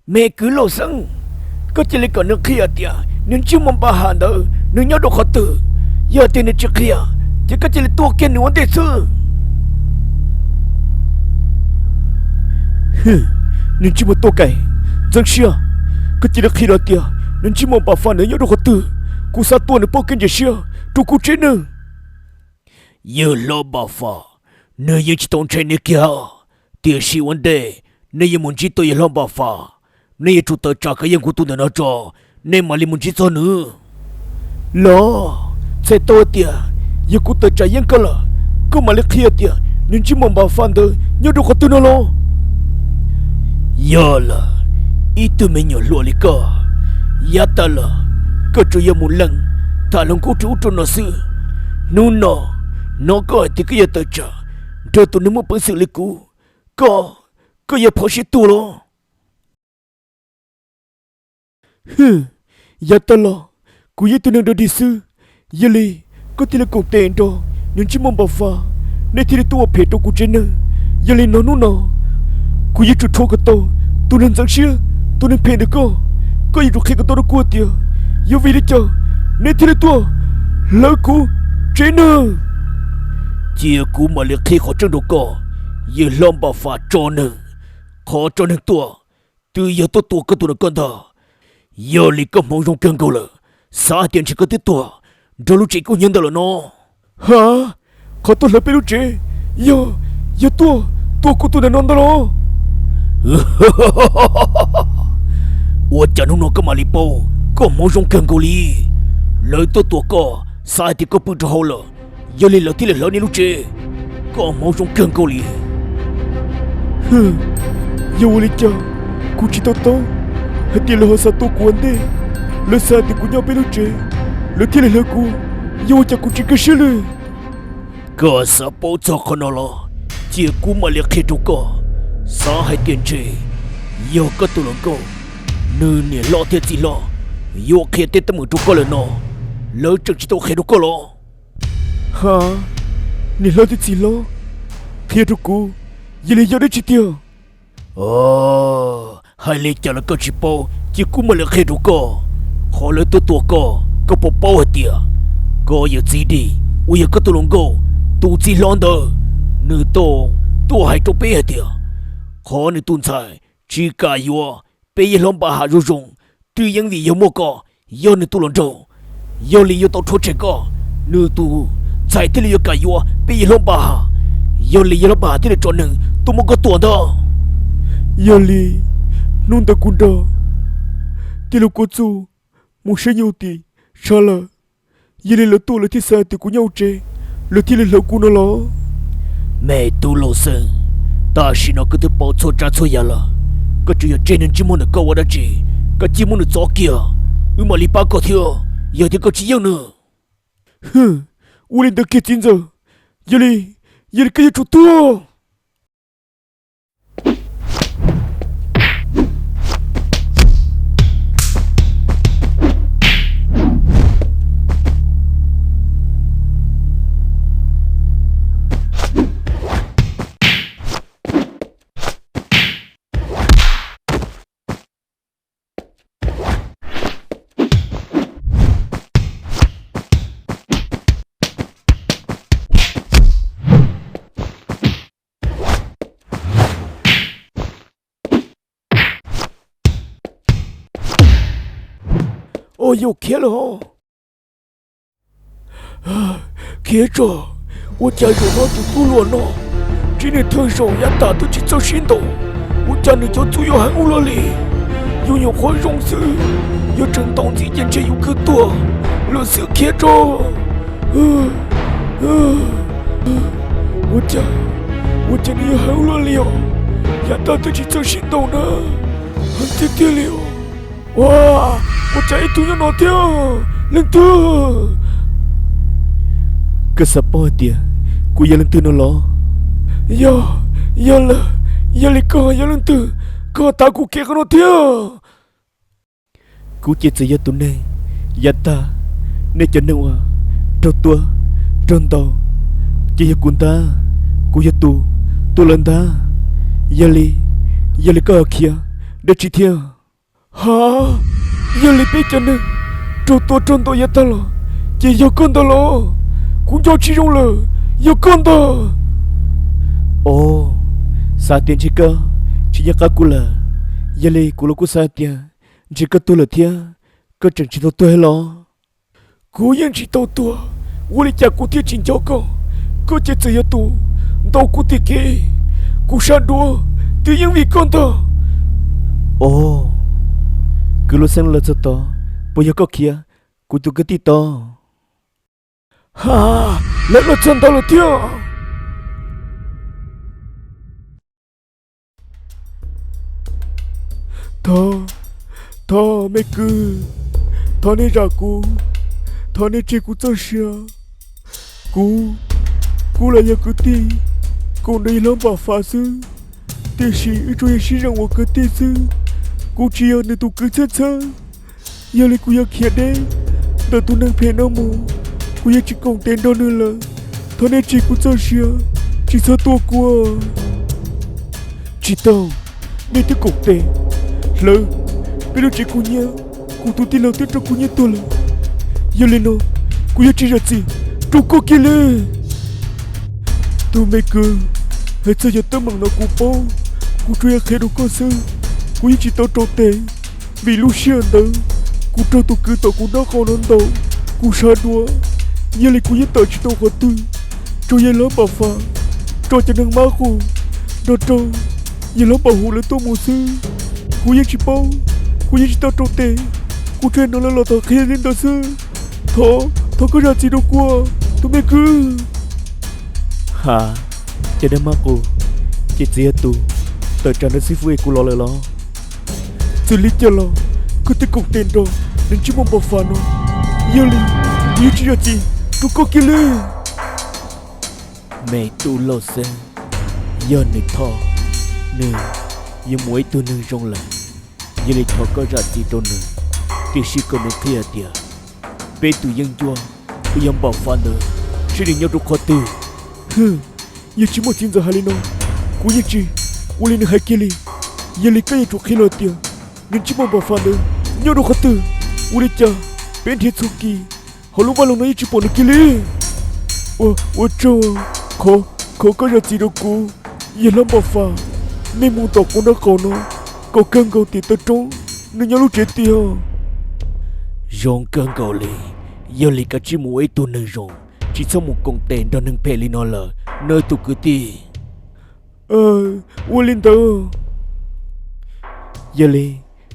Me kwv Lauj Xeeb, koj cia li kom nws qhia tias nws ntsej muag npa ham ntawd nws nyob rau qhov twg. Yog tias nws tsis qhia, ces koj cia li tua kiag nws ua ntej xwb. Hwm, nws ntsej muag tuaj kev, ntxeev siab. Koj cia li qhia los tias nws ntsej muag npa ham ntawd nyob rau qhov twg, kuv xav tua nws pauj kev ntseeg siab rau kuv tsev neeg. Yawg hlob npa ham, nws yeej tsis tau ntshai nej kiag, tiam sis ua ntej nej yuav mus ntsib tau yawg hlob npa ham, nej yuav tsum tawm tsam kom yeej kuv tus ntawm no tso, nej mam li mus ntsib txog nws. Los, txhais tau tias yog kuv tawm tsam yeej koj lawm, koj mam li qhia tias nws ntsej muag npa ham ntawd nyob rau qhov twg no los? Yog lawm, ib tug me nyuam hluas li koj, yav tas los koj tsuas yog mus lees tham hluas nkauj rau ub rau no xwb. Hnub no, hnov koj hais tias koj yuav tawm tsam nrog tus neeg muaj peev xwm li kuv, koj, koj yuav phom sib tua los? Hwm, yav tas los kuv yog ib tug neeg dog dig xwb, yog li koj thiaj li koom tes nrog nws ntsej muag npa ham, nej thiaj li tuaj ua phem rau kuv tsev neeg. Yog li no hnub no kuv yuav tsum rhuav kom tau tus neeg ntxeev siab, tus neeg phem ntawm koj. Koj yuav tsum qhia kom tau rau kuv tias yog vim li cas nej thiaj li tuaj hlawv kuv tsev neeg. Cia kuv mam li qhia qhov tseeb rau koj, yawg hlob npa ham tso neeg, qhov tso neeg tuaj twb yog tuaj tua koj tus ntawm koj ntag. Yog li koj hmoov zoo kawg nkaus lawm, xav hais tias ntshe koj twb tuag nrog lub tsev kub hnyiab ntawd lawm no. Ha, qhov tuaj hlawv peb lub tsev yog, yog tuaj tua kuv tus ntawm no ntag los? Ua cas hnub no koj mam li paub koj hmoov zoo kawg nkaus li? Lawv tuaj tua koj xav hais tias koj pw rau hauv lawm, yog li lawv thiaj li hlawv nej lub tsev. Koj hmoov zoo kawg nkaus li. Yog ua li cas kuv tsis to taub hais tias lawv ho xav tua kuv ua ntej? Lawv xav hais tias kuv nyob peb lub tsev, lawv thiaj li hlawv kuv. Yog ua cas kuv tsis nkag siab li? Koj xav paub txog qhov no los? Cia kuv mam li qhia rau koj. Xav hais tias ntshe yog koj tus hluas nkauj, nws niam hlob thiab txiv hlob yuav qhia tej teeb meem rau koj lawm no, lawv tseem tsis tau qhia rau koj los? Ha, niam hlob thiab txiv hlob qhia rau kuv, yog li yog dab tsi tiag? Hais li cas los koj tsis paub, cia kuv mam li qhia rau koj. Qhov lawv tuaj tua koj, koj puas paub hais tias koj yawm txiv Dim uas yog koj tus hluas nkauj tus txiv hlob ntawd, nws tau tuaj hais rau peb hais tias qhov nws tus ntxhais tsis kam yuav peb yawg hlob Npam Ham zoo zoo, twb yeej vim yog muaj koj, yog nws tus hluas nraug. Yog li yuav tau rhuav tshem koj, nws tus ntxhais thiaj li yuav kam yuav peb yawg hlob Npam Ham. Yog li yawg hlob Npam Ham thiaj li tso neeg tuaj muab koj tua ntag. Yog li hnub ntawd kuv nrog tij laug Kua Txuj mus saib nyuj tim tshav lawm. Yog li lawv tuaj lawv thiaj xav tias kuv nyob hauv tsev, lawv thiaj li hlawv kuv no los? Me tub Lauj Xeeb, tam sim no koj twb paub txhua tsav txhua yam lawm, koj tseem yuav tseg nws ntsej muag ntawm koj ua dab tsi? Koj cia muab nws txov kiag, wb mam li pab koj thiab, yog tias koj tsis yeej nws. Hwm, ua li ntawd kiag txiv ntxawm. Yog li, yog li koj yuav tsum tuag. Ua yus khiav lawm hos. Khiav tso, ua cas zaum no tus tub hluas no tsis nws thawj zaug yav tas twb tsis txawj sib ntaus, ua cas nws cov txuj yuav heev ua luaj li. Yus nyuam qhuav zoo xwb, yog tseem ntaus ntxiv ces ntshe yus kwv tuag lawm xwb. Khiav tso. Ua cas, ua cas nws yuav heev ua luaj li os? Yav tas twb tsis txawj sib ntaus na, heev tiag tiag li os. Ua, ua cas ib tug nyob no thiab? Leej twg? Koj xav paub hais tias kuv yog leej twg no los? Yog, yog lawm, yog li koj yog leej twg? Koj tav kuv kev qhov no thiab. Kuv ces txawm yog tus neeg yav tag nej cov neeg uas raug tua raug ntaus, ces yog kuv ntag. Kuv yog tus tua lawv ntag. Yog li, yog li koj ho khiav dab tsi thiab? Ha, yog li peb cov neeg raug tua raug ntaus yav tag los ces yog koj ntag los? Kuv nco tsis zoo lawm, yog koj ntag. Os, xav tias ntshe koj tsis nco qab kuv lawm, yog li kuv los kuj xav tias ntshe koj tuag lawm thiab, koj tseem tsis tau tuag los? Kuv yeej tsis tau tuag, ua li cas kuv thiaj tsis nco koj? Koj ces txawm yog tus ntaus kuv tim kev, kuv sab duav twb yeej vim koj ntag. Os, kwv Lub Xeeb, lawv txog tod puas yog koj khiav kuv tus kwv tij tod? Ha, lawv los txog ntawd lawm thiab. Thov, thov me kwv, thov nej zam kuv, thov nej tseg kuv txoj sia. Kuv, kuv los yog kwv tij koom nrog yawg hlob Npam Fas xwb, tiam sis wb tsuas yog sib zeem ua kwv tij xwb. Kuv tsis yog nws tus kwv txheeb txheeb, yog li kuv yuav khiav deb ntawm tus neeg phem no mus, kuv yuav tsis koom tes nrog nws lawm. Thov nej tseg kuv txoj sia, tsis txhob tua kuv. Tsis tau, nej twb koom tes hlawv peb lub tsev kub hnyiab, kuv tus tij laug twb raug kub hnyiab tuag lawm. Yog li no, kuv yuav tsis zam txim rau koj kiag li. Tus me kwv, hais txog yog teeb meem no kuv paub, kuv tsuas yog qhia rau koj xwb, kuv yeej tsis tau rau tes. Vim lub sij hawm ntawd kuv raug tus kwv tom kuv nraub qaum no ntaus, kuv sab duav, yog li kuv yeej tawm tsis tau qhov twg. Tsuas yog yawg hlob Npam Fas tso cov neeg mab qus nrog rau yawg hlob Npam Huv lawv tuaj mus xwb. Kuv yeej tsis paub, kuv yeej tsis tau rau tes, kuv tsuas hnov lawv los thov qhia li ntawd xwb. Thov, thov koj zam txim rau kuv, tus me kwv. Ha, cov neeg mab qus, ces txiv yog tus tawm tsam nrog xib fwb es kuv los lawm los? Txawm li cas los koj twb koom tes nrog nws ntsej muag Npam Fas no, yog li kuv yuav tsis zam txim rau koj kiag li. Me tub Lauj Xeeb, yog nws thov, nws yuav mus ua ib tug neeg zoo lawm, yog li thov koj zam txim rau nws, tiam sis kom nws qhia tias peb tus yeeb ncuab uas yog Npam Fas ntawd seb nws nyob rau qhov twg. Yog tsis muaj txiv ntxawm hais li no, kuv yeej tsis ua li nws hais kiag li. Yog li koj yuav tsum qhia los tias nws ntsej muag Npam Fas ntawd nyob rau qhov twg. Ua li cas peb nrhiav txhua kis hauv lub vaj loog no yeej tsis pom nws kiag li. Ua, ua tsaug, khov, khov koj zam txim rau kuv, yawg hlob Npam Fas. Nej mus tom kuv nraub qaum no, kom kawg nkaus tim taw roob nws nyob lub tsev tiag. Zoo kawg nkaus li, yog li koj cia li mus ua ib tug neeg zoo, tsis txhob mus koom tes nrog neeg phem li no lawm nawb tus kwv tij. Ua li ntawd. Yog li,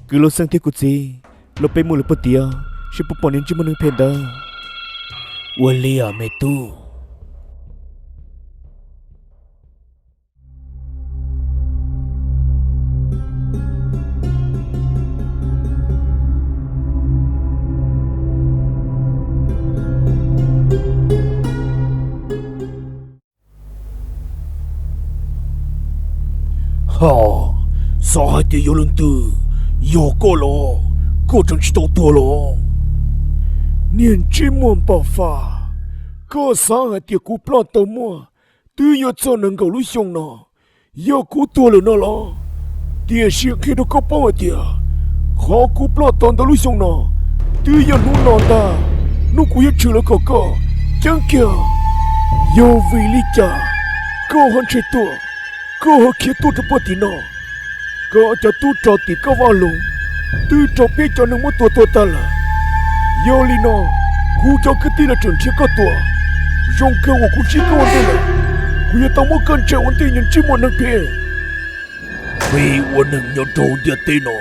kwv Lauj Xeeb thiab kuv txiv, los peb mus lawm puag tim, seb puas pom nws ntsej muag neeg phem ntawd. Ua li os me tub. Ha, xav hais tias yog leej twg? Yog koj los? Koj tseem tsis tau tuag los? Niag ntsej muag Npam Fas, koj xav hais tias kuv ploj tau muaj twb yuav txog nees nkaum lub xyoo no, yog kuv tuag lawm no los? Tiam sis qhia rau koj paub hais tias qhov kuv ploj tau ntau lub xyoo no twb yog hnub no ntag, hnub kuv yuav tshwm los kom koj ceeb kiag. Yog vim li cas koj ho ntshe tuaj, koj ho khiav tuaj rau puag tim no? Koj cov tub rog tim koj vaj loog twb raug peb cov neeg muab tua tuag tag lawm. Yog li no, kuv cov kwv tij los tseem nrhiav koj tua. Zoo kawg uas kuv ntsib koj ua ntej lawm, kuv yuav tau muab koj ntsais ua ntej, niag ntsej muag neeg phem. Peb ua neeg nyob rau ntiaj teb no,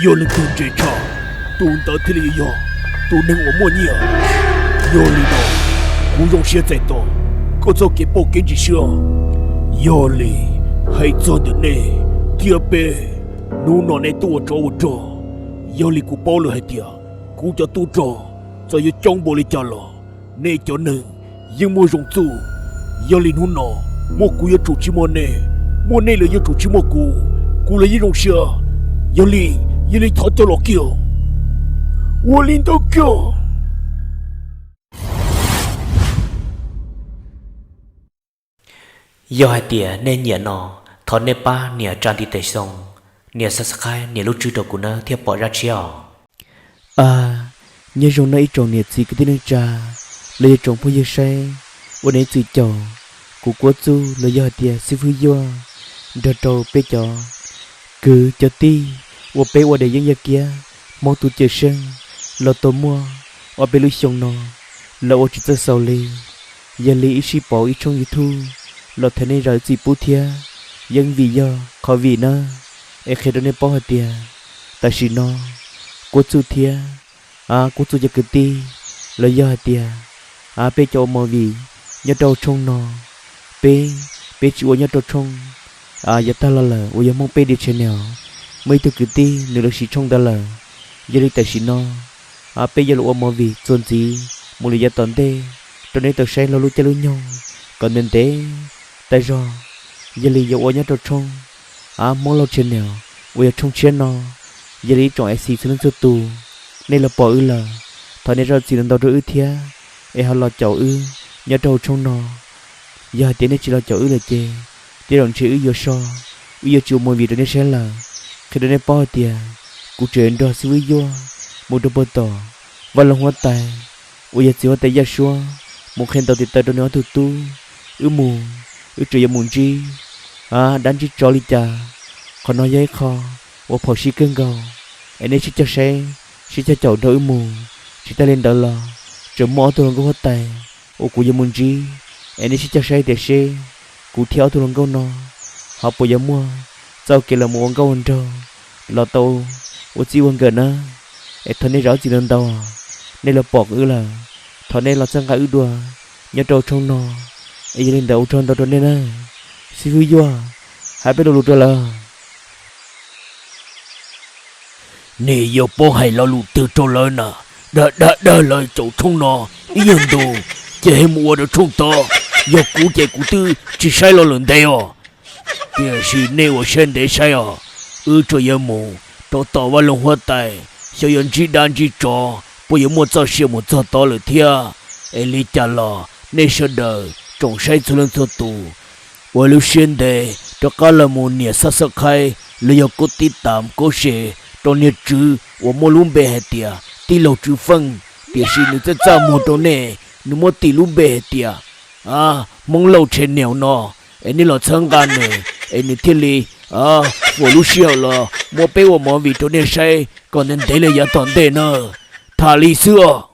yog leej twg ntse tshaj, tus ntawd thiaj li yog tus neeg uas muaj nyiaj. Yog li no, kuv zoo siab txais tos koj txoj kev pauj kev ntsis siab. Yog li, hais txog ntawm nej thiab peb, hnub no nej tuaj ua tsov ua rog, yog li kuv paub lawm hais tias kuv cov tub rog txawm yuav coob npaum li cas los nej cov neeg yeej muaj zoo txuj. Yog li hnub no muaj kuv yuav tsum tsis muaj nej, muaj nej los yuav tsum tsis muaj kuv, kuv los yeej zoo siab. Yog li, yog li thov coj los kiag. Ua li ntawd kiag. Yog hais tias nej nyiam no, thov nej pab nias tsa ntiv tes xoo, nias subscribe nias lub tswb rau kuv nawb thiaj pom zaj tshiab os. A, nyob zoo no ib tsoom niam txiv kwv tij neej tsa los yog tsoom phooj ywg saib ua niam txiv caum, kuv Kuab Txuj los yog hais tias xib fwb Yuaj nrog rau peb cov kwv cov tij uas peb ua daim yeeb yaj kiab Hmoob tus cawm seej los tau muaj ob peb lub xyoo no lawv ua tsis txawj xaus li. Yog li ib sij pauv ib tshooj YouTube los thov nej zam txim pub thiab, yeej vim yog qhov vim na. Es qhia rau nej paub hais tias tam sim no Kuab Txuj thiab, a, Kuab Txuj cov kwv tij los yog hais tias, a, peb cov ua movie nyob rau hauv tshooj no, peb, peb tsis ua nyob rau tshooj, a, yav tag los lawm uas yog Hmoob Peb Di Channel, muaj ib tug kwv tij nws lawv siv tshooj ntawd lawm. Yog li tam sim no, a, peb yuav los ua movie txuas ntxiv mus lawm yav tom ntej rau nej tau saib laug lub caij lub nyoog kom ntev ntev tas zog. Yog li yuav ua nyob rau tshooj, a, Hmoob Lauj Channel uas yog tshooj tshiab no. Yog li ib tsoom FC txhua leej txhua tus, nej los pom wb lawm, thov nej zam txim ntau ntau rau wb thiab, es ho los caum wb nyob rau hauv tshooj no. Yog hais tias nej tsis los caum wb lawm ces tej zaum ntshe wb yuav so, wb yuav tsis ua movie rau nej saib lawm. Qhia rau nej paub hais tias kuv tseem nrog xib fwb Yuaj mus rau puag tom vaj loog huab tais uas yog txiv huab tais Yaj Suab mus qhia ntaus tes taw rau nws ob tug tub. Wb mus, wb tseem yuav mus ntsib, a, dab ntsib tsov li cas. Qhov no yog ib qho uas phom sij kawg nkaus, es nej sib cog saib, sib cog caum nrog wb mus. Tsis tas li ntawd los tseem muaj ob tug hluas nkauj huab tais uas kuv yuav mus ntsib, es nej sib cog saib tias seb kuv thiab ob tug hluas nkauj no ho puas yuav muaj txoj kev los mus ua nkauj ua nraug los tau ua txij ua nkawm na. Es thov nej zam txim ntau ntau, nej los pom wb lawm, thov nej los txhawb nqa wb dua nyob rau tshooj no. Es yog li ntawd ua tsaug ntau rau nej na. Xib fwb Yuaj, hais peb lo lus rau lawv. Nej yuav paub hais lo lus twg rau lawv na? Dag dag dag lawv caum tshooj no ib nyuag ntus ces mus ua rau tshooj tod. Yog kuv ces kuv twb tsis saib lo lawm ntev os. Tiam sis nej ua siab ntev saib os, wb tseem yuav mus rau tom vaj loog huab tais, xyov yuav ntsib dab ntsib tsov, puas yuav muaj txoj sia mus txog tod lawm thiab. Es li cas los nej sawv daws tsoom saib txhua leej txhua tus, ua lub siab ntev rov qab los mus nias subscribe los yog kub tib tam kub se rau niag tswv uas muaj lub npe hais tias tij laug Tswv Feej, tiam sis nws txaj txaj muag rau nej, nws muab tis lub npe hais tias Hmoob Lauj Channel no. Es nej los txhawb nqa nws, es nws thiaj li fuam lub sij hawm los muab peb ua movie rau nej saib kom ntev ntev li yav tom ntej na. Tham li xwb os.